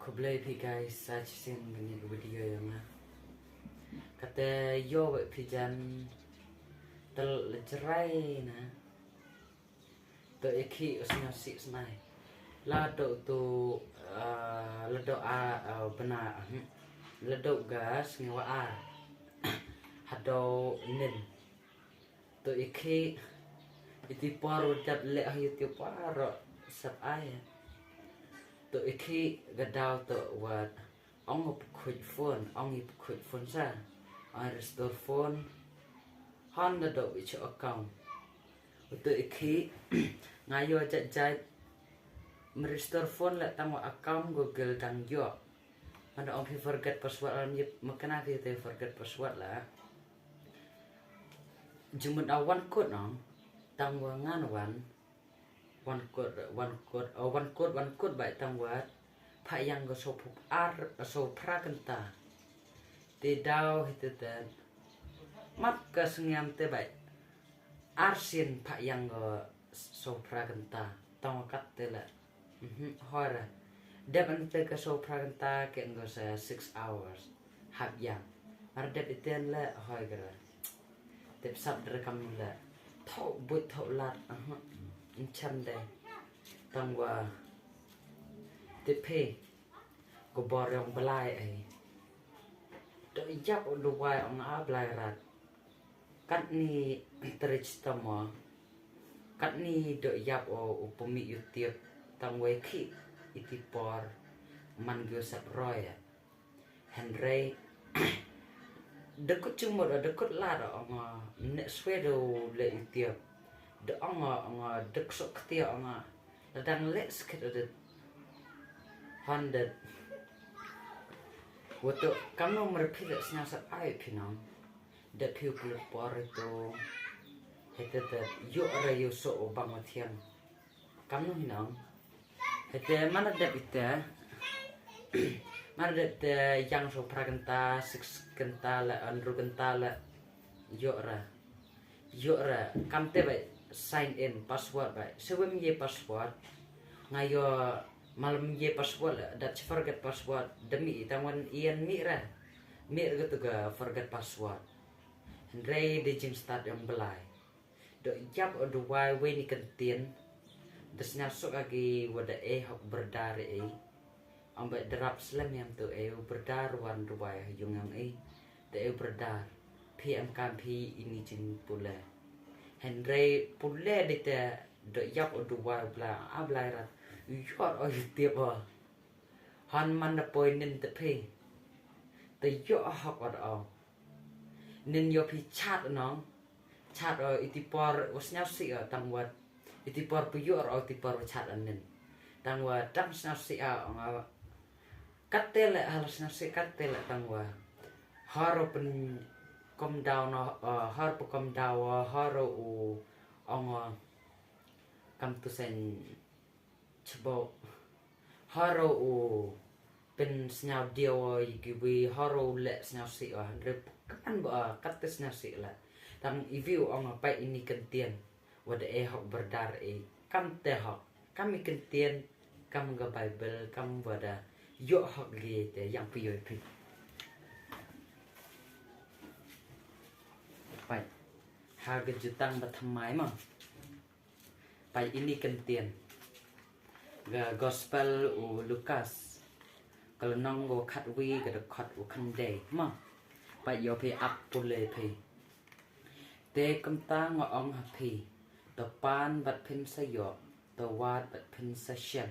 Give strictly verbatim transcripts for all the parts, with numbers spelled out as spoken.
Khublei phi guys, sa shisien kane ka video ïa nga. Kata ïoh ba phi jan tel la jrai na. To ïa ki u sngewsih snai. La do tu, ah, la do a, ah, bna, hmm. La do ga sngew ar. Hado nin. To ïa ki iti por u dap leh ha ïa ti por ro sap ai. To ïa ki ga dau to wat ong ïa pkhuid phone, ong ïa pkhuid phone sa. Ong restore phone. Han da do ïa account. To ïa ki nga ïoh jait jait. Me restore phone la tang wa account Google dang ïoh. Manda ong phi forget password la, ym ïa makna phi te forget password la. Jumut a wan kut nong, tang wa ngan wan, wan kut, wan kut, oh, wan kut, wan kut bai tang wa, pha ïang ko so phup ar, so phra kynta. Te dau hi te te, map ka sngiam te bai, ar sien pha ïang ko so phra kynta, tang wa kat te la. Mhm, hora. Dep ante ka so phra kynta ke ngo sa six hours. Hap ïang. Mar dep iten le hoi gra. Dep sap dra kam le. Thok but thok lat. Aha. Inchan de. Tang wa. Dep phe. Ko bor yong belai ai. Do ïap u duwai ong a belai rat. Katni terich tamo. Katni do ïap o u pemi yu tiep tang wei ki iti por man gyo sap roy. Henrei de kut chumut de kut lar ong ne swe do le yu tiep. De ong ong de ksok ktia ong la dang le skit de. Hondet. Wato kamno merphi le sna sap ai phi nong. Da phi u plut por itu. Hete te yu ra yu so u bang wa thiang. Kamno hi nong. Hete mana dep ite. Mana dep te yang so pra kynta, six kynta le, andru kynta le. Yu ra. Yu ra. Kam te bai sign in password bai. Sewem ye password. Nga yu malam ye password le. Dat forget password. Demi tang wan ian mi ra. Mi ra gitu ga forget password. Henrei de jing start yong belai. Do ïap o duwai wei ni kyntien. Da sna suk agi wa da e hok berdar e. Ong bai darap slem yam tu e u berdar wan duwai yung yong e. Da e u berdar. Phi em kam phi ini jing pule. Henrei pule de te do ïap o duwai bla a blai rat. Yor o yu tiep o. Han man da poi nin te phi. Te yu o hok wat o. Nin yu phi chat nong. Chat o iti por u sniaw si o tang wat. Iti por pu yu o iti por u chat o nin. Tang wat tang sniaw si o nga. Kat te le hal sniaw si kat te le tang wa. Har o pen kom daw no, har pu kom daw o har o u ong o. Kam tu sen. Chbo. Haro u pyn sniaw diaw o i kiwi haro u le sniaw si o hynrei kan ba kat te sniaw si la. Tang i view ong a pai ini kyntien. Wada e hok berdar e kam te hok. Kam i kyntien kam ga Bible kam wada yo hok li te yang pi yo pi. Pai. Ha ga jutang ba thamai ma. Pai ini kyntien. Ga gospel u Lukas. Ka lynnong u khatwi ga dkhot u khyndai. Ma. Pai yo phi ap pule phi. Te kumta nga ong ha phi. To pan bat phin sa yo. To wat bat phin sa shem.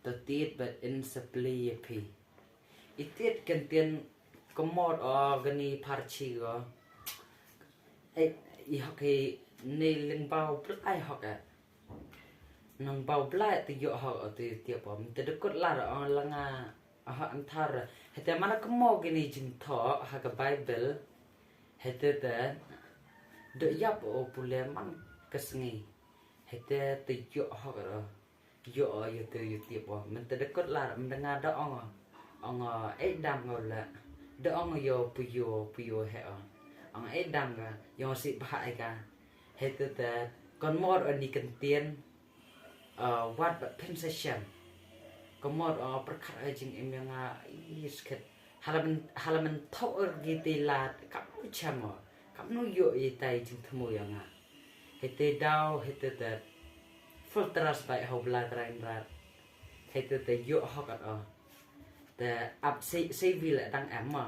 To tit bat in sa pli ya phi. Itiet kyntien kymot o gani pharchi go. Ei, i hok i ni lyngbau blai hok e. Nang bau blai te yo hok o te tiap o. Te dekut lar o langa o hok antar. Hete mana kemo gani jingtho ha ka Bible. Hete te do yap o pule man ka sngi. Hete te yo hok o. Yo o yo te yo tiap o. Mynta dekut lar mynta nga da ong o. Ong o ei dam ngo la. Da ong o yo pu yo pu yo he o. Ong ei dam nga yo si bha ai ka. He te te kon mor o ni kyntien. Wat ba phin sa shem. Ka mot o pyrkhat ha jingim ïa nga, i skhet. Hala men, hala men thok er ki te lad, kam nu cham o, kam nu ïoh i tai jingthmu ïa nga. Hete daw, hete te full trust bai ha u Blai Trai Kynrad. Hete te ïoh hok at o. Te ap sei, sei vi le dang em ma.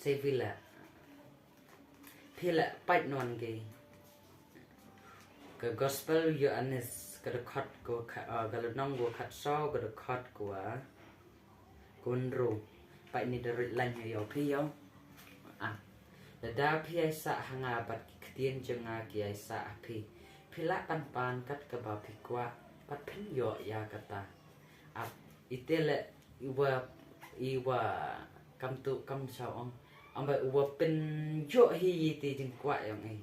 Sei vi le. Phi le pait non ki. Ka Gospel Ïoannis, ka dkhot ka kha-, ah, ka lynnong ka khatsaw, ka dkhot ka, ka hynriew. Pait ni da rit lain ïa phi ïa. Ah. Lada phi ïaisah ha nga bad ki ktien jong nga ki ïaisah ha phi. Phi lah ban pan kat kaba phi kwah, bad phin ïoh ïa kata. Ap, ite le iwa, iwa kam tu kam sa ong. Amba iwa pynïoh hi ïa ite jingkwah ïong i.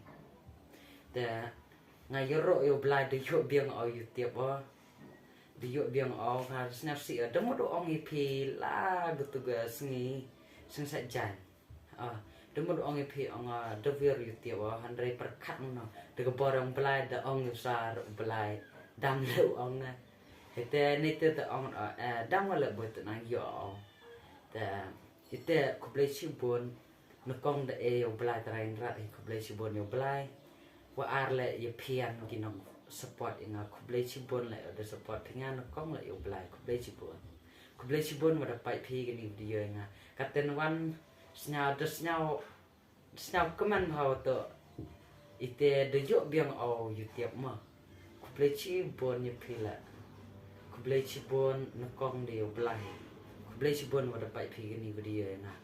Te nga ïaroh ïa u Blai da ïoh biang o ïa u tiap o. Da ïoh biang o nga sñiaw si o. Da mut u ong ïa phi la gutu ga sngi, sngi sa jan. Ah, da mut u ong ïa phi ong, ah, da wiar ïa u tiap o, hynrei pyrkhat no. Da ka bor ong Blai, da ong ïa u sar u Blai. Dang le u ong na. Hete ni te da ong, ah, eh, dang le bot na ïoh o. Te, ite khublei chibun, nyngkong da e ïa u Blai Trai Kynrad, khublei chibun ïa u Blai. Wa ar le ïa phi ïa ki nong support ïa nga, khublei chibun le da support phi nga, nyngkong le ïa u Blai, khublei chibun. Khublei chibun wa da pait phi kani video ïa nga. Katen wan sñiaw da sñiaw, sñiaw kmen ha wa to. Ite da ïoh biang o ïa u tiap ma. Khublei chibun ïa phi le. Khublei chibun nyngkong da ïa u Blai. Khublei chibun wa da pait phi kani video ïa nga.